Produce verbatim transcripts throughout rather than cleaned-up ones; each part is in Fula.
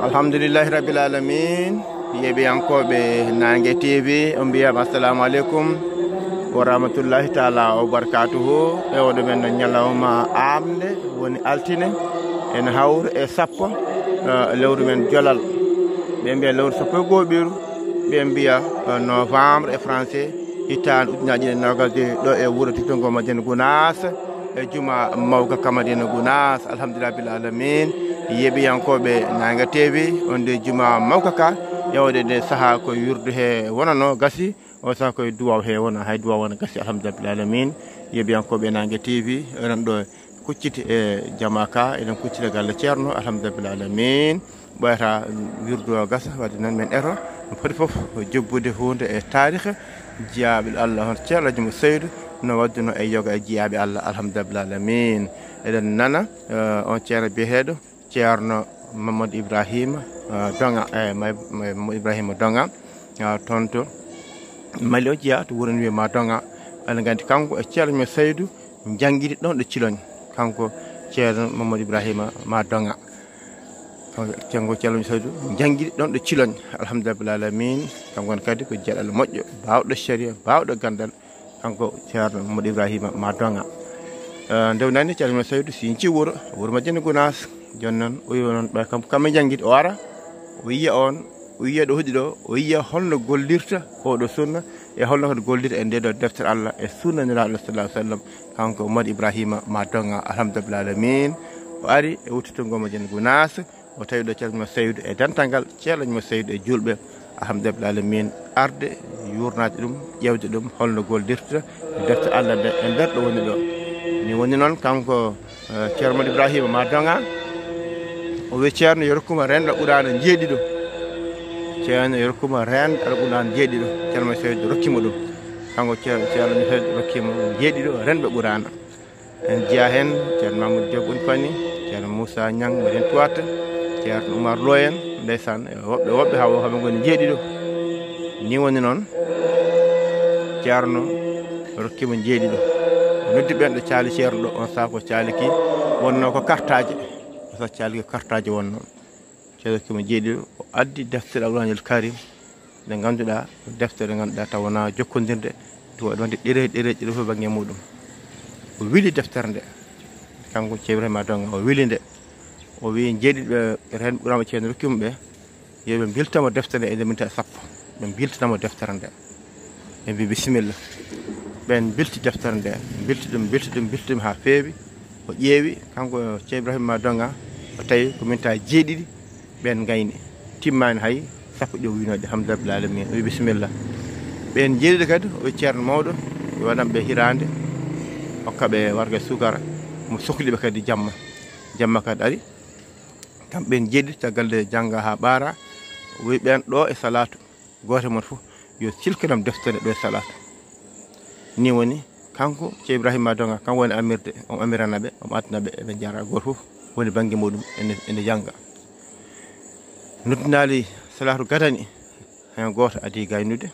Alhamdulillahi rabbil alamin. Yeɓiyankooɓe Nange T V, on mbiyam assalamu aleykum wa rahmatullahi taala wa barakatuhu. E oɗo men no ñalawma aamnde, woni altine, ene hawra e sappo, eh, lewru men jolal. Ɓe mbiya lewru sappo e go'oɓiru, ɓe mbiya, eh, novembre e français, hitaande ujunaaji ɗiɗi e noogas e joy, ɗo e wuro Titto Ngoma Madina Gunaas, e juma mawka ka Madina Gunaas. Alhamdulillahi rabbil alamin. Yeɓiyankooɓe Nange T V, on nde juma mawka ka, yawde nde saha ko wirdu he wonano gasi, o saha koye duwaw he wona, hay duwaw wona gasi. Alhamdulillahi rabbil alamin. Yeɓiyankooɓe Nange T V, onon ɗo kucciti e jama ka, eɗen kuccita galle Ceerno, alhamdulillahi rabbil alamin. Ɓooyata wirdu o gasa, wadde noon men eto, no foti fof jobbude huunde e taarikh, jiyaaɓe Allah, hono Ceerno Alhaji Moussa Seydou, no wadduno e yoga e jiyaaɓe Allah, alhamdulillahi rabbil alamin. Eɗen nana, eh, on ceerno biyeteeɗo Ceerno Mamadou Ibrahima, eh, Donga, eh, May-, May-, Mamadou Ibrahima Donga, eh, toon to Mali o jeyaa, to wuro no wiyee Ma Donga. Aɗa nganndi, kanko e Ceerno Alhaji Moussa Seydou njanngidi ɗoon ɗo Ciloñ, kanko Ceerno Mamadou Ibrahima Ma Donga. Kanko Ceerno Alhaji Moussa Seydou njanngidi ɗoon ɗo Ciloñ. Alhamdulillahi rabbil alamin. Kanko on kadi ko geɗal moƴƴo, baawɗo sharia, baawɗo ganndal. Kanko Ceerno Mamadou Ibrahima Ma Donga. Eh, nde o nani Ceerno Alhaji Moussa Seydou sinci wuro, wuro Madina Gunaas. Jooni noon, o wiyi noon, ɓay kam, kam e njanngidi, o ara, o yiya on, o yiya ɗo hoɗi ɗo, o yiya holno gollirta oɗo sunna, e holno kadi gollirta e nde ɗo deftere Allah, e sunna Nelaaɗo sallallahu alaihi wasallam, kanko Mamadou Ibrahima Ma Donga, alhamdulillahi rabbil alamin. O ari e wuttito ngo Madina Gunaas, o tawi ɗo Ceerno Alhaji Moussa Seydou e dental ngal, Ceerno Alhaji Moussa Seydou e juulɓe, alhamdulillahi rabbil alamin, arde yuurnaade ɗum, ƴeewde ɗum, holno gollirta defte Allah nde e nder ɗo woni ɗo. Ni woni noon, kanko, eh, Ceerno Mamadou Ibrahima Ma Donga, o wiyi Ceerno yo rokku ma renndo Qur'aana njeeɗiɗo. Ceerno yo rokku ma renndo Alqur'aana njeeɗiɗo. Ceerno Seydou rokki mo ɗum. Kanko Ceerno, Ceerno Seydou rokki mo njeeɗiɗo renndo Qur'aana. En jeyaa heen Ceerno Mamadou Diop Unfani, Ceerno Moussa Niang, Madina Tuwaata, Ceerno Oumar Lo en, ndeysaan, e woɓɓe, woɓɓe haa wo kamɓe ngoni njeeɗiɗo. Ni woni noon, Ceerno rokki mo njeeɗiɗo. O noddi ɓeen ɗo caali Ceerno ɗo, on saha ko caali ki wonnoo ko kartaaje. On saha caali ki ko kartaaje wonnoo. Ceerno rokki mo njeeɗiɗo, o addi deftere Alqur'aanil Karim, nde ngannduɗaa, ko deftere nde ngannduɗaa taw wonaa jokkondirde, to waɗi wonde ɗereeji, ɗereeji ɗiɗo fof bannge muɗum. O wili deftere nde, kanko Ceerno Ibrahima Donga, o wili nde. O wiyi njeeɗiɗo ɓe renndo Qur'aana Ceerno rokki mo ɓe, yo ɓe mbiltamo deftere nde e nder minti sappo. Ɓe mbiltanamo deftere nde. Ɓe mbi, "Bisimilla." Ɓeen mbilti deftere nde, mbilti ɗum, mbilti ɗum, mbilti ɗum haa feewi. O ƴeewi, kanko Ceerno Ibrahima Ma Donga, o tawi ko minti jeeɗiɗi, ɓeen ngayni. Timmaani hay sappo ɗi o wiynooɗi, alhamdulillahi rabbil alamin. O wi, "Bisimilla." Ɓeen njeeɗiɗo kadi, o wi, "Ceerno mawɗo, yo waɗan ɓe hiraande, hokka ɓe warga suukara." Mo sokli ɓe kadi jamma. Jamma kadi ari, kam ɓeen njeeɗiɗo, caggal nde jannga haa ɓaara, o wi ɓeen ɗo e salaatu. Gooto mon fof yo silkinam deftere ɗo e salaatu. Ni woni, kanko Ceerno Ibrahima Donga, kanko woni amirde, omo amirana ɓe, omo addana ɓe, eɓe njara. Gooto fof woni bannge muɗum, ene, ene jannga. Noddinaali salaatu gadani, heen gooto adii gaynude.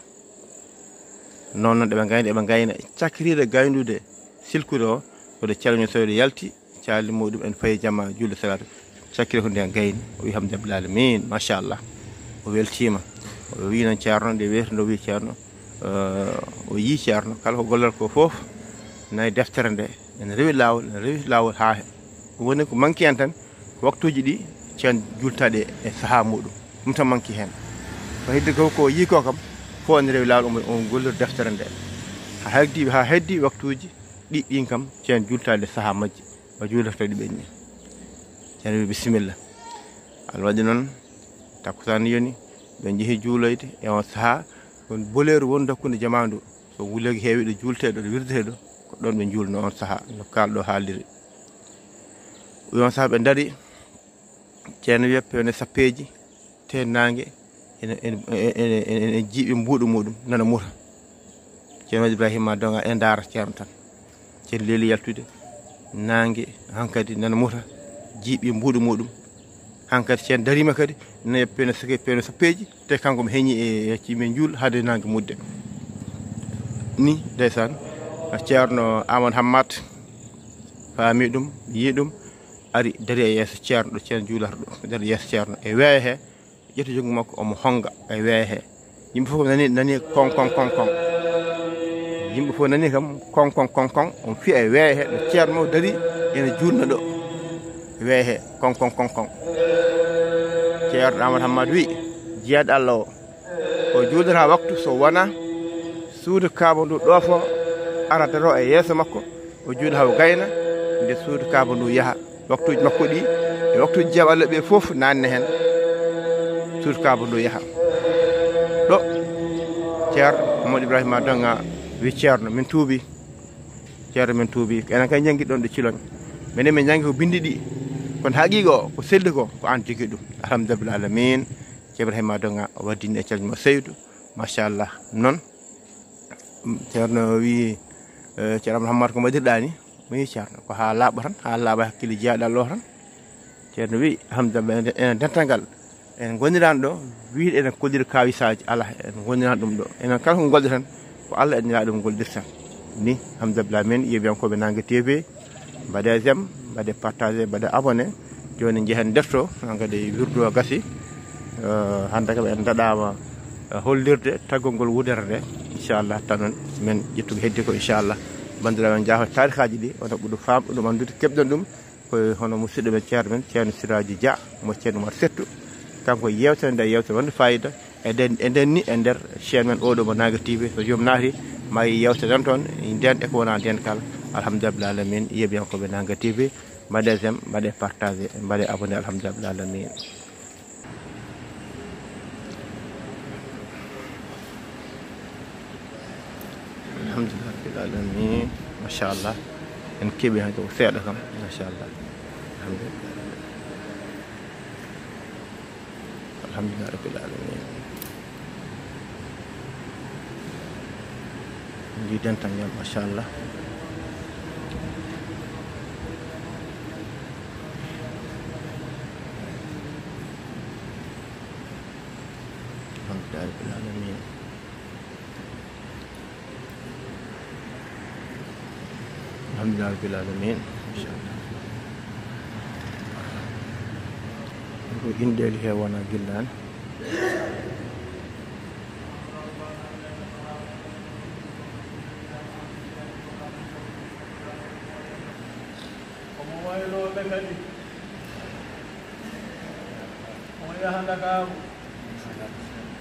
Noon noon eɓe ngayna, eɓe ngayna, cakkitiiɗo gaynude silkude o, ko ɗo Ceerno Seydou yalti, caali muɗum en fayi jama juulde salaatu. Cakkiri ko nden gayni, o wi, "Alhamdulillahi rabbil alamin, machallah." O weltiima. O wi noon Ceerno, nde weeti, nde o wi Ceerno, eh, o yii Ceerno, kala ko gollal ko fof, nayi deftere nde, ene rewi laawol, ene rewi laawol haa he-, woni ko manki en tan, ko waktuuji ɗi ceen jultaɗe e sahaa muɗum. Ɗum tan manki heen. Ko heddi ko, ko yii ko kam, fof ene rewi laawol, omo, omo gollira deftere nde. Haa heddi, haa heddi waktuuji ɗi, ɗin kam, ceen jultaade sahaa majji, o juulata tawi ɗi ɓenni. Ceen wi, "Bisimilla." Allah waɗi noon, takkusaan yoni, ɓe njehi juuloyde e on sahaa, on boleeru wondu hakkunde jamaa ndu. So wuleeki heewi ɗo juultee ɗo, ɗo wirdetee ɗo, ko ɗoon ɓe njuulno on sahaa, no kaalɗo haaldiri. Wi on sahaa ɓe ndarii, Ceerno wiya, "Pewne sappeeji, te naange ene, ene, ene, ene, ene jiiɓi mbuuɗu muɗum, nana muta." Ceerno Ibrahima Donga e ndaara Ceerno tan. Ceerno leeli yaltude, naange hankadi nana muta, jiiɓi mbuuɗu muɗum. Hankadi Ceerno dariima kadi, nana pewne sake-, pewne sappeeji, te kanko mo heñi e, e cimi njuul haade naange mudde. Ni, ndeysaan, Ceerno Amadou Hammat faami ɗum, yii ɗum, ari, dari e yeeso Ceerno, ɗo Ceerno juulata ɗo, dari yeeso Ceerno e weeyo he, ƴetti junngo makko, omo honnga e weeyo he. Yimɓe fof nani, nani kon, kon, kon, kon. Yimɓe fof nani kam, kon, kon, kon, kon. Omo fiya e weeyo he, ɗo Ceerno mo dari, ene juulna ɗo. Weeyo he, kon, kon, kon, kon. Ceerno Amadou Hammad wi, jiyaaɗo Allah o, o juulata waktu so wona suudu Kaaba ndu ɗoofo, ara daro e yeeso makko, o juula haw gayna, nde suudu Kaaba ndu yaha. Waktuuji makko ɗi, e waktuuji jiyaaɓe Allah ɓe fof naanne heen, suudu Kaaba ndu yaha. Ɗo, Ceerno Mamadou Ibrahima Donga wi, "Ceerno, min tuubi. Ceerno, min tuubi. Enen kay njanngi ɗon ɗo Ciloñ. Minen min njanngi ko binndi ɗi. Kono haqiiqa o, ko selli ko, ko aan jogii ɗum." Alhamdulillah alamin. Ceerno Ibrahima Donga o waddini e calmo Seydou. Machallah. Noon, Ceerno wi, eh, Ceerno Amadou Hammad, ko mbaɗirɗaa ni? Mi wi, "Ceerno, ko haa laaɓa tan, haa laaɓa hakkille jiyaaɗo Allah o tan." Ceerno wi, "Alhamdulillah, enen, enen dental ngal, en ngoniraan ɗo, wiide enen kolliri kawisaaji, alaa, en ngoniraan ɗum ɗo. Enen kala ko ngolɗen tan, ko Allah e Nelaaɗo ɗum ngolɗirten." Ni, alhamdulillah, min yeeɓiyankooɓe Naange T V, mbaɗee j'aime, mbaɗee partagé, mbaɗee abonné. Jooni njehen ndeftoo, haa kadi wirdu o gasi. Eh, hannde kam en daɗaama, eh, hollirde taggol ngol wudere nde. Inchallah, tan noon men ƴettugo heddi ko, inchallah. Banndiraaɓe, en njaafo taarikaaji ɗi, on ɗaɓɓuɗo faam, ɗum anndude, keɓɗon ɗum. Ko hono musidɗo men, ceerno men, Ceerno Siraaji Dia, mo Ceerno Umar Settu. Kanko yeewtere nde, yeewtere wonde fayida. Eɗen, eɗen ni e nder chaîne men oɗo mo Naange T V, so joom naati, ma yi yeewtere nan toon, nden e ko wonaa nden kala. Alhamdulillah alamin, yeeɓiyankooɓe Naange T V, mbaɗee j'aime, mbaɗee partagé, mbaɗee abonné, alhamdulillah alamin. Alhamdulillah rabbil alamin. Machallah. En keɓi hannde ko seeɗa kam. Machallah. Alhamdulillah. Alhamdulillah rabbil alamin. Ndi dental ngal, machallah. Alhamdulillah rabbil alamin. Alhamdulillah rabbil alamin. Machallah. Ko inɗeeli he wona gillani. Omo waylooɓe kadi. Omo yaha Ndakaaru.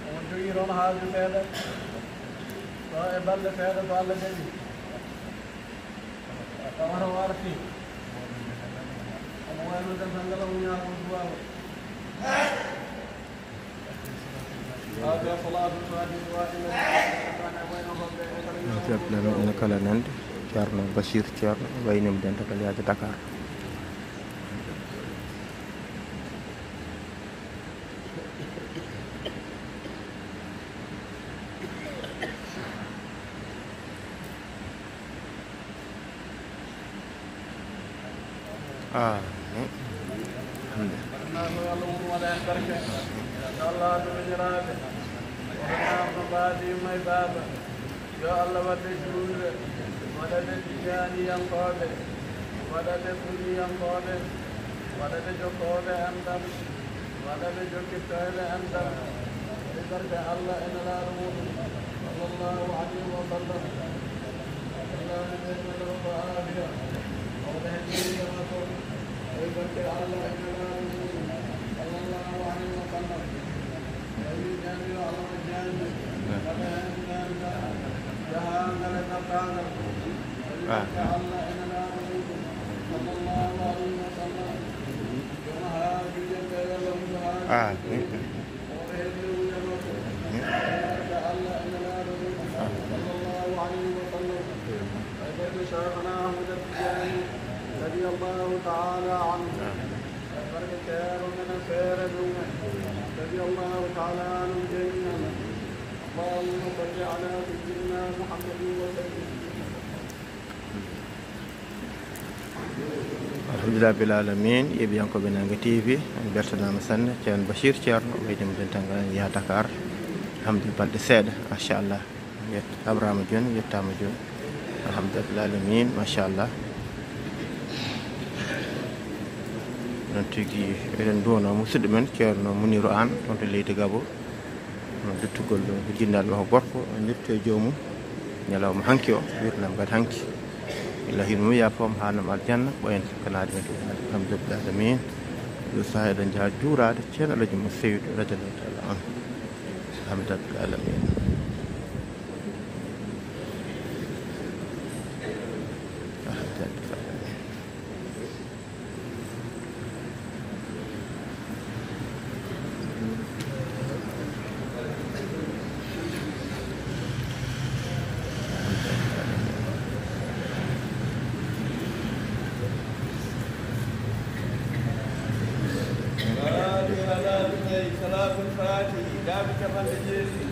Omo jogii toon haaju seeɗa. Ɗo e balɗe seeɗa, so Allah jaɓi, tawata o artii. Omo wayno dental ngal, omo ñaagoo duwaaw. Hada salatu fatiha wa ila. Ene kala nande Ceerno Bachir Ceerno waynima dental ngal yaade Dakar. Amin. Alhamdulillah. Yo Allah waɗ e juulɓe, waɗ e tijaaniyankooɓe, waɗ e sunniyankooɓe, waɗ e jokkooɓe enɗam, waɗ e jokkitooɓe enɗam, e barke Allah e Nelaaɗo muɗum, sallallahu alayhi wa sallam. Allah ne ɓe ko aafiya, o ɓe hen jeyama ko, e barke Allah e Nelaaɗo muɗum, sallallahu alayhi wa sallam. Ah. Ah. رضي الله تعالى عنه. Barke Ceerno men e seere mum en. رضي الله تعالى عنهم جميعا. اللهم صل على سيدنا محمد وسلم. Alhamdulillah rabbil alamin, yeeɓiyankooɓe Naange T V, en mbeltanaama sanne. Ceerno Bachir Ceerno, waynima dental ngal, en yaha Dakar. Alhamdulillah, balɗe seeɗa, machallah. Yett-, habraama jooni, yettaama jooni. Alhamdulillah alamin, machallah. Noon tigi, eɗen nduwano musidɗo men Ceerno Muniru Aan, toon to leydi Gabo. Duttugol ɗum ko jinndaanɗo ko gorko, o ndirte joomum ñalawma hanki o, wirnam kadi hanki. Illa hino mum yaafoom haanam aljanna, ɓoyen sakkanaade men ɗum. Alhamdulillahi alamin. Ɗo sahaa eɗen njaha juuraade Ceerno Alaji Mo Seydu radiyallahu taala anhu. Alhamdulillahi alamin. Alhamdulillahi alamin. Salaatul Faatihi, laabi capanɗe jeetati.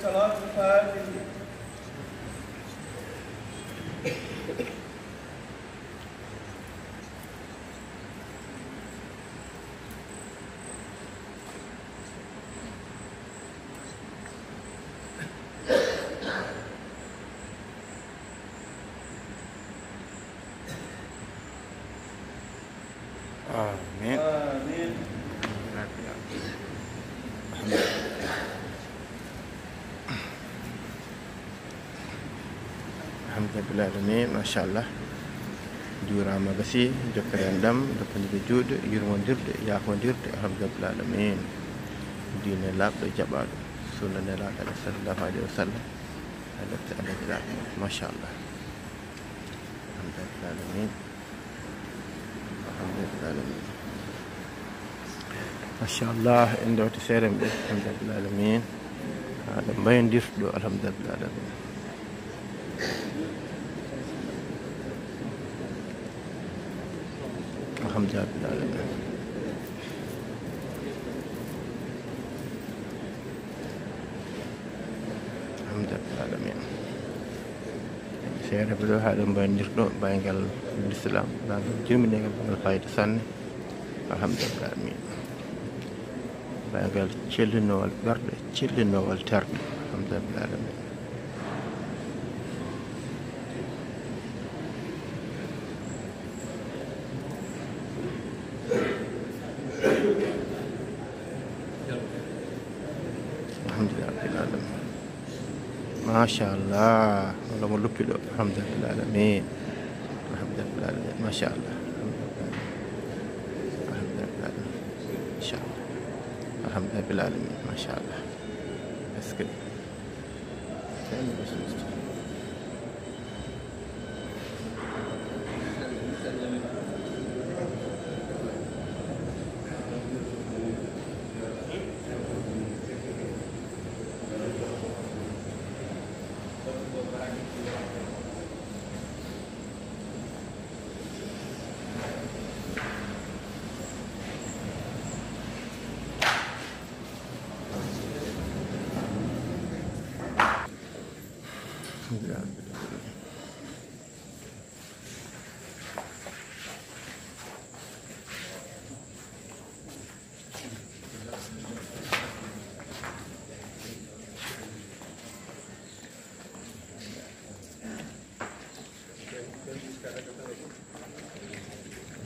Salaatul Faatihi. Amin. Amin. Alhamdulillahi alamin, machallah. Juuraama gasi, jokkere enɗam, jokkondirde juuɗe, yurmondirde, yaafondirde, alhamdulillahi alamin. Diine laaɓɗo jaɓaaɗo, sunna nelaaɗo sallallahu alayhi wa sallam. Alhamdulillahi alamin, machallah. Alhamdulillahi alamin. Alhamdulillahi alamin. Machallah, en ndewti seeɗa ɓe. Alhamdulillahi alamin. Haɗa mbayondirɗo, alhamdulillahi alamin. Alhamdulillahi alamin. Alhamdulillahi alamin. Seeɗa Ɗo haa ɗo mbayndirɗo, bayngal lislaam, bayngal jurminirgal, bayngal fayda sanne. Alhamdulillah, amin. Bayngal cellinowal ɓerɗe, cellinowal terɗe. Alhamdulillah, amin. Alhamdulillah, rabbil alamin. Machallah, walla mo luppi ɗo. Alhamdulillah alamin. Alhamdulillah alamin. Machallah. Alhamdulillah alamin. Machallah. Alhamdulillah alamin. Machallah. Est-ce que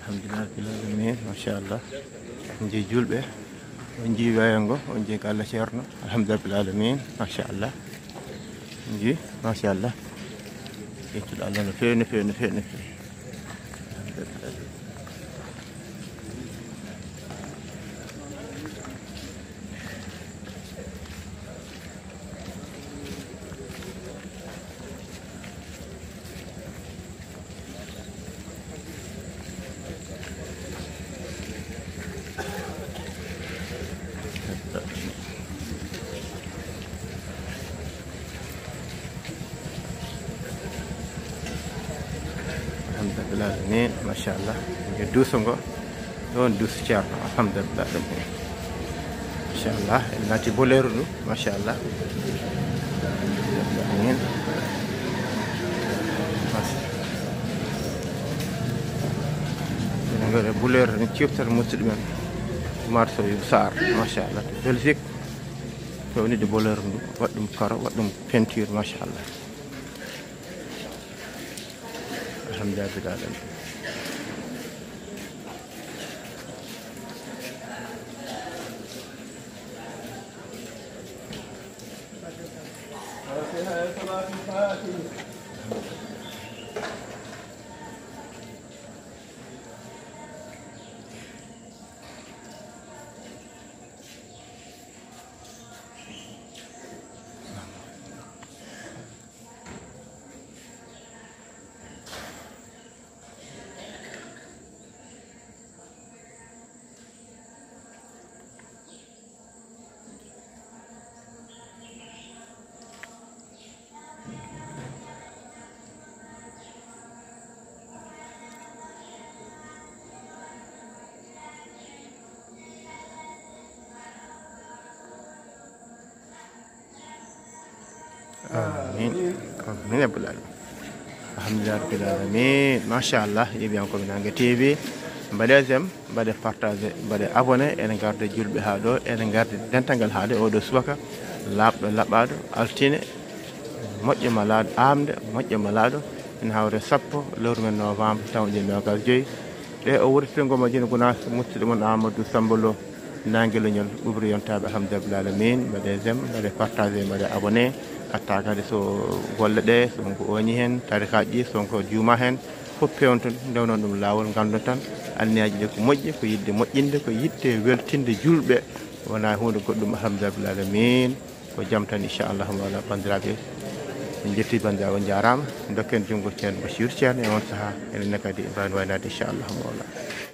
Alhamdulillah rabbil alamin, machallah. On njii juulɓe, on njii weeyo ngo, on njii galle Ceerno. Alhamdulillah rabbil alamin, machallah. On njii, machallah. Yettude Allah no feewi, no feewi, no feewi, no feewi. Alhamdulillah. Alhamdulillah, ni, machallah. Nde duuso ngo. Ɗon dus Ceerno, alhamdulillah, ɗum ni. Machallah, en naati boleeru ndu, machallah. Amin. Mas-, en ngare boleeru ni, ciftal musidɗo men Oumar Sow Sarr, machallah, to Belgique. Fewnide boleeru ndu, waɗ ɗum karo, waɗ ɗum peinture, machallah. Alhamdulillah, rabbil alamin. Amin. Amin ya rabbal alamin. Alhamdulillah rabbil alamin. Machallah, yeeɓiyankooɓe Naange T V. Mbaɗee j'aime, mbaɗee partagé, mbaɗee abonné. Ene ngarda juulɓe haa ɗo, ene ngarda dental ngal haa ɗo. Oɗo subaka laaɓɗo, laɓaaɗo, altine, moƴƴo malaaɗo, aamde, moƴƴo malaaɗo. Ene hawre sappo lewru men novembre, taw ujine noogas joyi. Ɗe o wurtitingoma Djiné Gounass, musidɗo mon Amadou Samba Lo, Naange Leñol, ɓuuɓri yontaaɓe, alhamdulillah rabbil alamin. Mbaɗee j'aime, mbaɗee partagé, mbaɗee abonné. Hatta kadi so golle ɗe, so won ko ooñi heen, tarikaaji ɗi, so won ko juuma heen, fof peewnoton, ndewnon ɗum laawol, nganndon tan anniyaaji ɗi ko moƴƴi, ko yiɗde moƴƴinde, ko yiɗde weltinde juulɓe, wonaa huunde goɗɗum, alhamdulillah rabbil alamin. Ko jam tan, inchallahu mawla, banndiraaɓe. En njetti banndiraaɓe, on njaaraama. Ndokken junngo Ceerno Bachir Ceerno e on sahaa, enen ne kadi en mbaawi waynaade, inchallahu mawla.